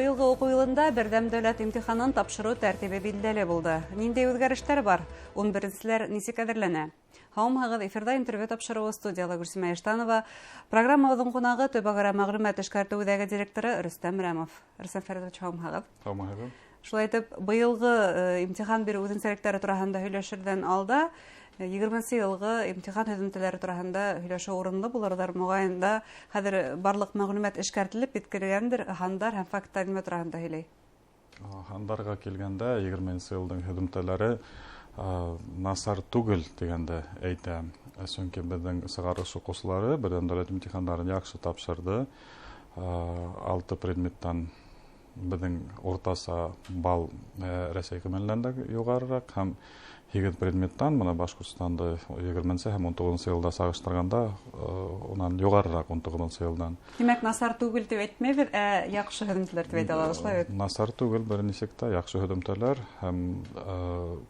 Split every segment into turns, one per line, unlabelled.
Быйылғы уҡыу йылында берҙәм дәүләт имтиханын тапшырыу тәртибе билдәле булды. Ниндәй үҙгәрештәр бар? 11-селәр нисек әҙерләнә? Һаумыһығыҙ, эфирҙа интервью тапшырыуы, студияла Гөлсимә Иштанова. Программабыҙҙың ҡунағы төбәк-ара мәғлүмәт эшкәртеү үҙәге директоры Рөстәм Рәмов. Рөстәм Фәритович, һаумыһығыҙ.
Һаумыһығыҙ.
Шулай итеп, быйылғы имтихан биреү үҙенсәлектәре тураһында һөйләшерҙән алда 20-нсе йылғы имтихан һөҙөмтәләре тураһында һөйләшеү урынлы булырҙыр. Моғайын да, хәҙер барлыҡ мәғлүмәт эшкәртелеп еткерелгәндер, һандар һәм факттар нимә тураһында һөйләй?
Һандарға килгәндә, 20-нсе йылдың һөҙөмтәләре насар түгел тигәнде әйтәм. Сөнки беҙҙең сығарыш уҡыусылары берҙәм дәүләт имтихандарын яҡшы тапшырҙы. 6 предметтан беҙҙең уртаса балл Рәсәй кимәленән дә юғарыраҡ һәм 8 предметтан бына Башҡортостанды 20-нсе һәм 19-нсы йылда сағыштырғанда, унан юғарыраҡ 19-нсы йылдан.
Тимәк, насар түгел тип әйтмәйбеҙ, ә яҡшы һөҙөмтәләр тип әйтә алабыҙ, шулай бит?
Насар түгел, бер нисек тә яҡшы һөҙөмтәләр һәм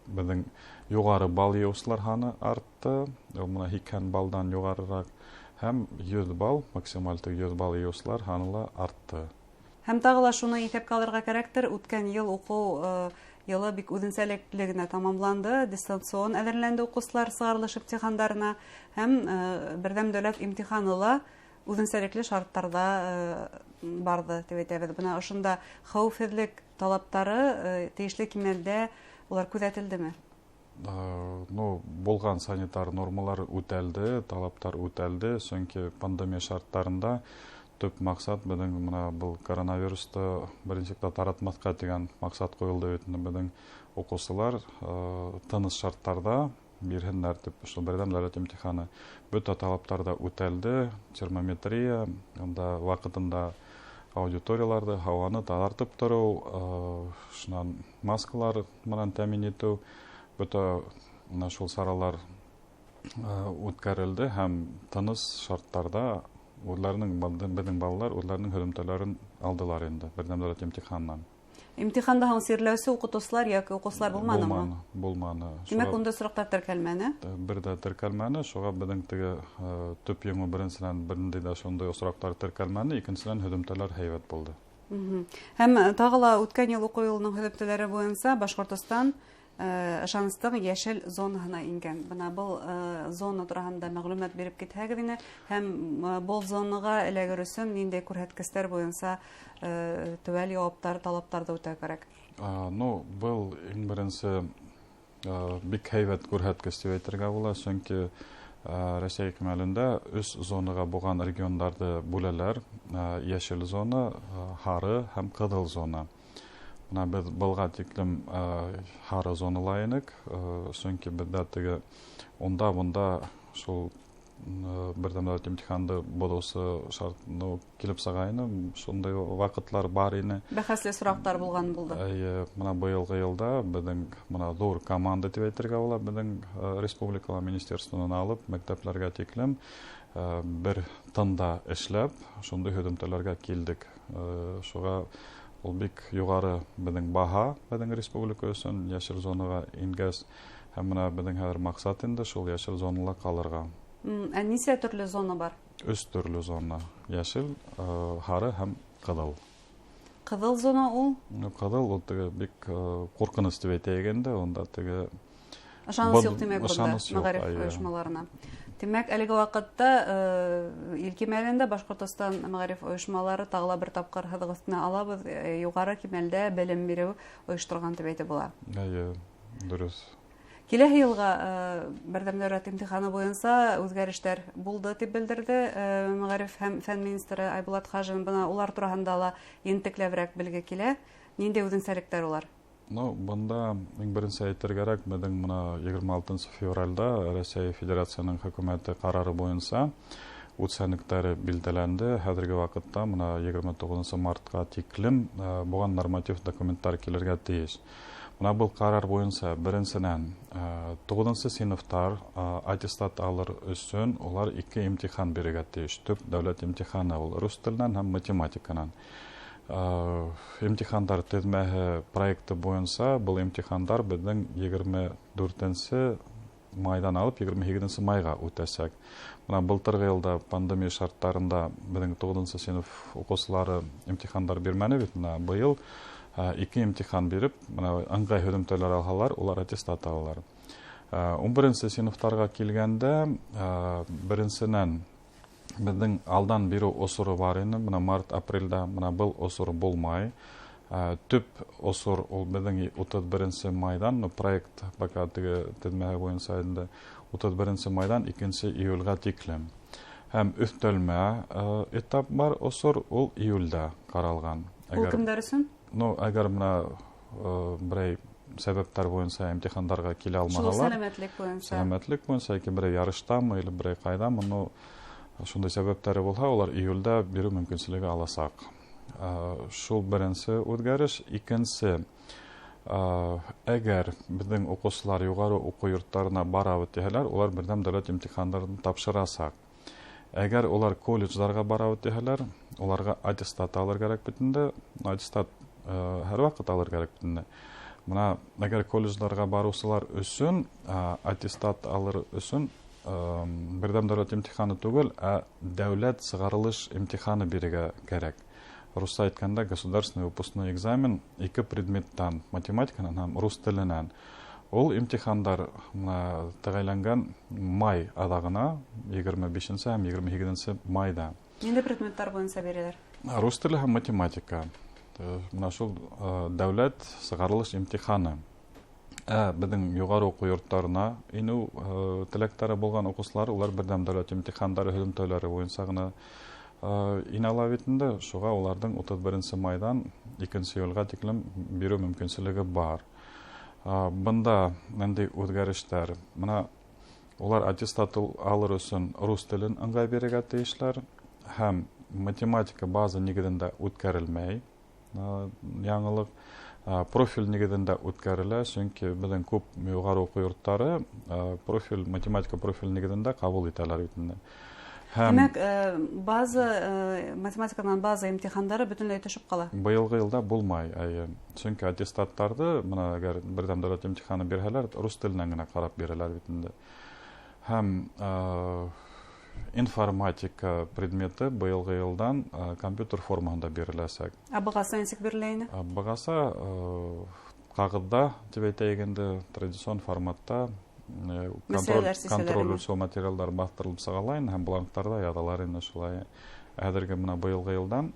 беҙҙең юғары балл йыйыусылар һаны артты. Ул бына 80 баллдан юғарыраҡ һәм 100 балл, максималь 100 балл йыйыусылар һаны ла артты.
Һәм тағы ла шуны иҫәпкә алырға кәрәктер, үткән йыл уҡыу йылы бик үҙенсәлекле генә тамамланды, дистанцион әҙерләнде уҡыусылар сығарылыш имтихандарына һәм берҙәм дәүләт имтиханы ла үҙенсәлекле шарттарҙа барҙы тип әйтәбеҙ. Бына ошонда хәүефһеҙлек талаптары тейешле кимәлдә улар күҙәтелдеме?
Булған санитар нормалар үтәлде, талаптар үтәлде, сөнки пандемия шарттарында төп маҡсат беҙҙең бына был коронавирусты беренсе таратмаҫҡа тигән маҡсат ҡуйылды бит инде. Беҙҙең уҡыусылар тыныс шарттарҙа бирһендәр тип ошо берҙәм дәүләт имтиханы бөтә талаптар да үтәлде, термометрия, унда ваҡытында аудиторияларҙы, һауаны таҙартып тороу, шунан маскалар менән тәьмин итеү, бөтә бына шул саралар үткәрелде һәм тыныс шарттарҙа беҙҙең балалар үҙҙәренең һөҙөмтәләрен алдылар инде берҙәм дәүләт имтиханынан.
Имтиханда һуң сирләүсе уҡытыусылар йәки уҡыусылар булманымы?
Булманы, булманы.
Тимәк, унда осраҡтар теркәлмәне?
Бер ҙә теркәлмәне. Шуға беҙҙең теге төп еңеү беренсенән берендәй ҙә шундай осраҡтар теркәлмәне, икенсенән һөҙөмтәләр һәйбәт булды.
Һәм тағы ла үткән йыл уҡыу йылының һөҙөмтәләре буйынса Башҡортостан ышаныстың йәшел зонаһына ингән. Бына был зона тураһында мәғлүмәт биреп китһәгеҙ ине һәм был зонаға эләгер өсөн ниндәй күрһәткестәр буйынса теүәл яуаптар, талаптарҙы үтәү кәрәк?
Был иң беренсе бик һәйбәт күрһәткес тип әйтергә була, сөнки Рәсәй кимәлендә өс зонаға булған региондарҙы бүләләр. Йәшел зона, һары һәм ҡыҙыл зона. Бына беҙ былға тиклем һары зонала инек, сөнки беҙҙә теге унда-бында шул берҙәм дәүләт имтиханды боҙоусы шарт, килеп сыға ине, шундай ваҡытлар бар ине.
Бәхәсле сораҡтар булған булды.
Эйе, бына быйылғы йылда беҙҙең бына ҙур команда тип әйтергә була, беҙҙең республикала министерствонан алып мәктәпләргә тиклем бер тында эшләп, шундай һөҙөмтәләргә килдек. Шуға ул бик юғары беҙҙең баһа беҙҙең республика өсөн йәшел зонаға ингәс, һәм бына беҙҙең хәҙер маҡсат инде шул йәшел зонала ҡалырға.
Ә нисә төрлө зона бар?
Өс төрлө зона: йәшел, һары һәм ҡыҙыл.
Ҡыҙыл зона ул?
Ҡыҙыл ул теге бик ҡурҡыныс тип әйтәйек инде, унда теге
Ышаныс юҡ, тимәк, бында
ышаныс юҡ,
мәғариф
әйе.
ойошмаларына. Тимәк, әлеге ваҡытта ил кимәлендә Башҡортостан мәғариф ойошмалары тағы ла бер тапҡыр һыҙыҡ өҫтөнә алабыҙ, юғары кимәлдә белем биреү ойошторған тип әйтеп була.
Эйе, дөрөҫ.
Киләһе йылға берҙәм дәүләт имтиханы буйынса үҙгәрештәр булды тип белдерҙе мәғариф һәм фән министры Айбулат Хажин. Бына улар тураһында ла ентекләберәк белге килә. Ниндәй үҙенсәлектәр улар?
Бында иң беренсе әйтергә кәрәк, беҙҙең бына 26 февралдә Рәсәй Федерацияһының хөкүмәте ҡарары буйынса ут сәнектәре билдәләнде. Хәҙерге ваҡытта бына 29 мартҡа тиклем булған норматив документтар килергә тейеш. Бына был ҡарар буйынса беренсенән туғыҙынсы синыфтар аттестат алыр өсөн улар 2 имтихан бирергә тейеш. Төп дәүләт имтиханы ул рус теленән һәм математиканан. Имтихандар теҙмәһе проекты буйынса был имтихандар беҙҙең 24 майҙан алып 28 майға үтәсәк. Бына былтырғы йылда пандемия шарттарында беҙҙең 9-нсы синыф уҡыусылары имтихандар бирмәне бит. Бына быйыл 2 имтихан биреп, бына ыңғай һөҙөмтәләр алһалар, улар аттестат алалар. 11-нсе синыфтарға килгәндә, беренсенән беҙҙең алдан биреү осоро бар ине, бына март, апрелдә, бына был осор булмай. Төп осор ул беҙҙең 31 майҙан, ну, проект пока теге теҙмәһе буйынса инде 31 майҙан 2 июлгә тиклем. Һәм өҫтәлмә этап бар, осор ул июлдә ҡаралған.
Ул кемдәр өсөн?
Ну, әгәр бына берәй сәбәптәр буйынса имтихандарға килә алмаһалар,
Шул сәләмәтлек буйынса.
Сәләмәтлек буйынса, яки берәй ярыштамы, или берәй ҡайҙамы, ну, шундай сәбәптәре булһа, улар июлдә биреү мөмкинселеге аласаҡ. Шул беренсе үҙгәреш. Икенсе, әгәр беҙҙең уҡыусылар юғары уҡыу йорттарына барабыҙ тиһәләр, улар берҙәм дәүләт имтихандарын тапшырасаҡ. Әгәр улар колледждарға барабыҙ тиһәләр, уларға аттестат алыр кәрәк бит инде. Аттестат һәр ваҡыт алыр кәрәк бит инде. Бына әгәр колледждарға барыусылар өсөн, аттестат алыр өсөн, берҙәм дәүләт имтиханы түгел, ә дәүләт сығарылыш имтиханы бирергә кәрәк. Русса әйткәндә, государственный выпускной экзамен ике предметтан, математиканан һәм рус теленән. Ул имтихандар бына тәғәйләнгән май аҙағына, 25 һәм 28 майҙа.
Ниндәй предметтар буйынса бирәләр?
Рус теле һәм математика. Бына шул дәүләт сығарылыш имтиханы. Ә беҙҙең юғары уҡыу йорттарына инеү теләктәре булған уҡыусылар, улар берҙәм дәүләт имтихандары һөҙөмтәләре буйынса ғына инә ала бит инде. Шуға уларҙың 31 майҙан 2 июлгә тиклем биреү мөмкинселеге бар. Бында ниндәй үҙгәрештәр? Бына улар аттестат алыр өсөн рус телен ыңғай бирергә тейешләр һәм математика база нигеҙендә үткәрелмәй. Яңылыҡ. Профиль нигеҙендә үткәрелә, сөнки беҙҙең күп юғары уҡыу йорттары, профиль, математика профиль нигеҙендә ҡабул итәләр бит инде. Һәм
Тимәк, математиканан база имтихандары бөтөнләй төшөп ҡала.
Быйылғы йылда булмай, әйе. Сөнки аттестаттарҙы, бына әгәр берҙәм дәүләт имтиханы бирһәләр, рус теленән генә ҡарап бирәләр бит инде. Һәм информатика предметы быйылғы йылдан компьютер формаһында биреләсәк.
Ә бығаса нисек бирелә ине?
Бығаса ҡағыҙҙа, тип әйтәйек инде, традицион форматта,
Мәсьәләләр сисәләр
контроль
ине.
үлсәү материалдар баҫтырылып сығала ине һәм бланктарҙа яҙалар ине шулай. Хәҙерге бына быйылғы йылдан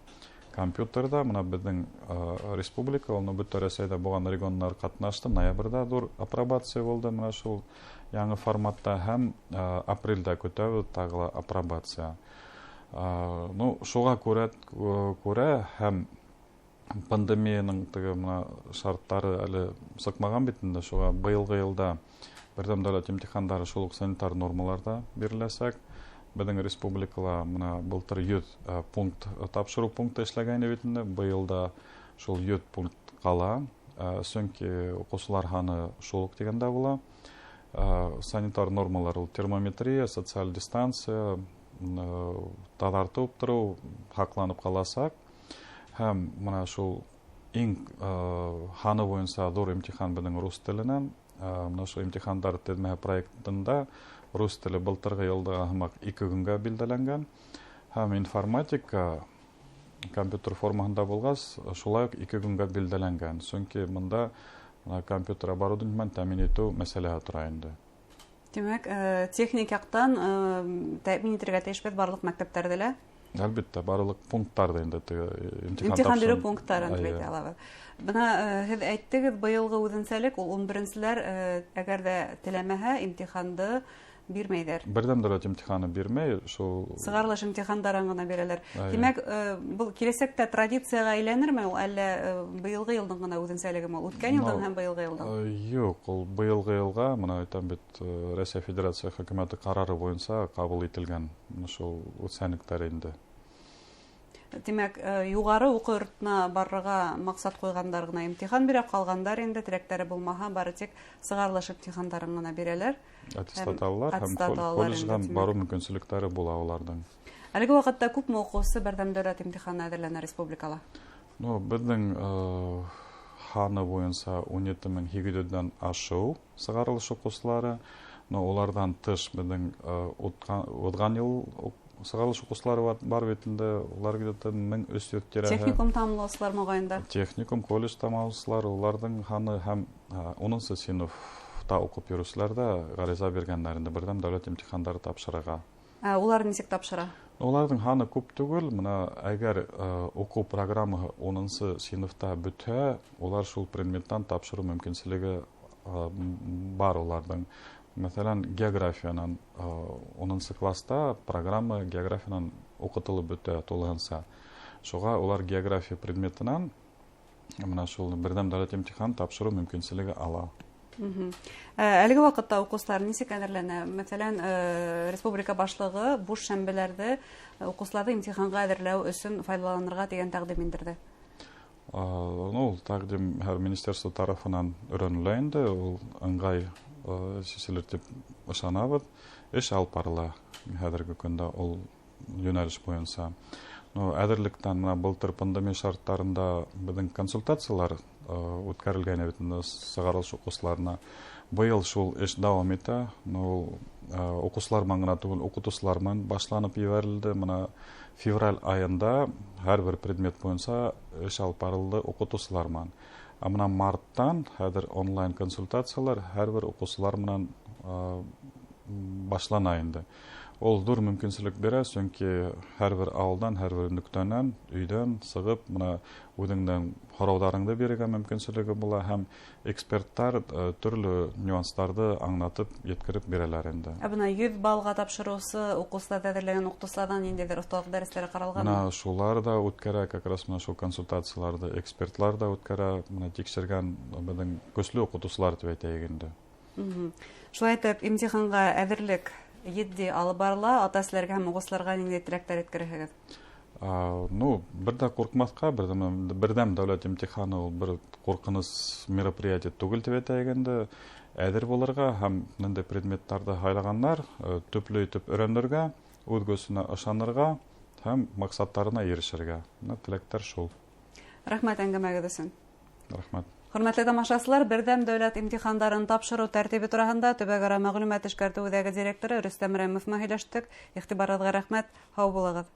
компьютерҙа, бына беҙҙең республика, уны бөтә Рәсәйҙә булған региондар ҡатнашты. Ноябрҙә ҙур апробация булды бына шул яңы форматта һәм апрелдә көтәбеҙ тағы ла апробация. Шуға күрә һәм пандемияның теге бына шарттары әле сыҡмаған бит инде, шуға быйылғы йылда берҙәм дәүләт имтихандары шул уҡ санитар нормаларҙа биреләсәк. Беҙҙең республикала бына былтыр 100 пункт тапшырыу пункты эшләгәйне бит инде, быйыл да шул 100 пункт ҡала. Сөнки уҡыусылар һаны шул уҡ тигәндә була. Санитар нормалар ул термометрия, социаль дистанция, таҙартып тороу һаҡланып ҡаласаҡ. Һәм бына шул иң һаны буйынса ҙур имтихан беҙҙең рус теленән. Бына шул имтихандар теҙмәһе проектында рус теле былтырғы йылдағы һымаҡ 2 көнгә билдәләнгән. Һәм информатика компьютер формаһында булғас, шулай уҡ 2 көнгә билдәләнгән. Сөнки бында бына компьютер оборудование менән тәьмин итеү мәсьәләһе тора инде.
Тимәк, техник яҡтан тәьмин итергә тейешбеҙ барлыҡ мәктәптәрҙе лә?
Әлбиттә, барлыҡ пункттарҙы инде теге имтихан
Имтихан биреү
тапшырыу.
пункттарын тип
Әйе.
әйтә алабыҙ. Бына һеҙ әйттегеҙ, быйылғы үҙенсәлек ул ун беренселәр әгәр ҙә теләмәһә, имтиханды бирмәйҙәр.
Берҙәм дәүләт имтиханы бирмәй, шул
Сығарылыш имтихандарын ғына бирәләр.
Әйе.
Тимәк, был киләсәктә традицияға әйләнерме ул, әллә быйылғы йылдың ғына үҙенсәлегеме ул? Үткән йылдың һәм быйылғы йылдың?
Юҡ, ул быйылғы йылға, бына әйтәм бит, Рәсәй Федерация хөкүмәте ҡарары буйынса ҡабул ителгән шул үҙенсәлектәр инде.
Тимәк, юғары уҡыу йортона барырға маҡсат ҡуйғандар ғына имтихан бирә, ҡалғандар инде теләктәре булмаһа, бары тик сығарылыш имтихандарын ғына бирәләр.
Аттестат
Һәм
алалар һәм
аттестат алалар
колледжға
инде, тимәк.
барыу мөмкинселектәре була уларҙың.
Әлеге ваҡытта күпме уҡыусы берҙәм дәүләт имтиханына әҙерләнә республикала?
Беҙҙең һаны буйынса ун ете мең һигеҙ йөҙҙән ашыу сығарылыш уҡыусылары. Но уларҙан тыш беҙҙең уҙған йыл сығарылыш уҡыусылары бар бит инде, улар где-то 1300 тирәһе.
Техникум тамамлаусылар моғайында.
Техникум, колледж тамамлаусылар, уларҙың һаны һәм 10-нсы синыфта уҡып йөрөүселәр ҙә ғариза биргәндәр инде берҙәм дәүләт имтихандары тапшырырға.
Улар нисек тапшыра?
Уларҙың һаны күп түгел. Мына әгәр уҡыу программаһы 10-нсы синыфта бөтһә, улар шул предметтан тапшырыу мөмкинселеге бар уларҙың. Мәҫәлән, географиянан 10-нсы класста программа географиянан уҡытылып бөтә тулыһынса. Шуға улар география предметынан мына шул берҙәм дәүләт имтихан тапшырыу мөмкинселеге ала.
Әлеге ваҡытта уҡыусылар нисек әҙерләнә? Мәҫәлән, республика башлығы буш шәмбеләрҙе уҡыусыларҙы имтиханға әҙерләү өсөн файҙаланырға тигән тәҡдим индерҙе.
Ул тәҡдим һәр министерство тарафынан өйрәнелә инде, ул ыңғай сиселер тип ышанабыҙ. Эш алып барыла хәҙерге көндә ул йүнәлеш буйынса. Әҙерлектән мына былтыр пандемия шарттарында беҙҙең консультациялар үткәрелгән бит инде сығарылыш уҡыусыларына. Быйыл шул эш дауам итә. Ул уҡыусылар менән генә түгел, уҡытыусылар менән башланып ебәрелде. Мына февраль айында һәр бер предмет буйынса эш алып барылды уҡытыусылар менән. Ә мына марттан хәҙер онлайн консультациялар һәр бер уҡыусылар менән башлана инде. Ул ҙур мөмкинселек бирә, сөнки һәр бер ауылдан, һәр бер нөктәнән, өйҙән сығып, мына үҙеңдең һорауҙарыңды бирергә мөмкинселеге була һәм эксперттар төрлө нюанстарҙы аңлатып, еткереп бирәләр инде.
Ә бына 100 баллға тапшырыусы уҡыусыларҙы әҙерләгән уҡытыусыларҙан ниндәйҙер оҫталыҡ дәрестәре ҡаралғанмы?
Мына шулар ҙа үткәрә, как раз мына шул консультацияларҙы экспертлар ҙа үткәрә, мына тикшергән беҙҙең көслө уҡытыусылар тип әйтәйек инде.
Шулай итеп, имтиханға әҙерлек етди алып барыла. Ата-әсәләргә һәм уҡыусыларға ниндәй теләктәр еткерәһегеҙ?
Бер ҙә ҡурҡмаҫҡа, берҙәм дәүләт имтиханы ул бер ҡурҡыныс мероприятие түгел тип әйтәйек инде. Әҙер булырға һәм ниндәй предметтарҙы һайлағандар, төплө итеп өйрәнергә, үҙ көсөнә ышанырға һәм маҡсаттарына ирешергә. Мына теләктәр шул.
Рәхмәт әңгәмәгеҙ өсөн.
Рәхмәт.
Хөрмәтле тамашасылар, берҙәм дәүләт имтихандарын тапшырыу тәртибе тураһында төбәк-ара мәғлүмәт эшкәртеү үҙәге директоры Рөстәм Рәмов менән һөйләштек. Иғтибарығыҙға рәхмәт. Һау булығыҙ.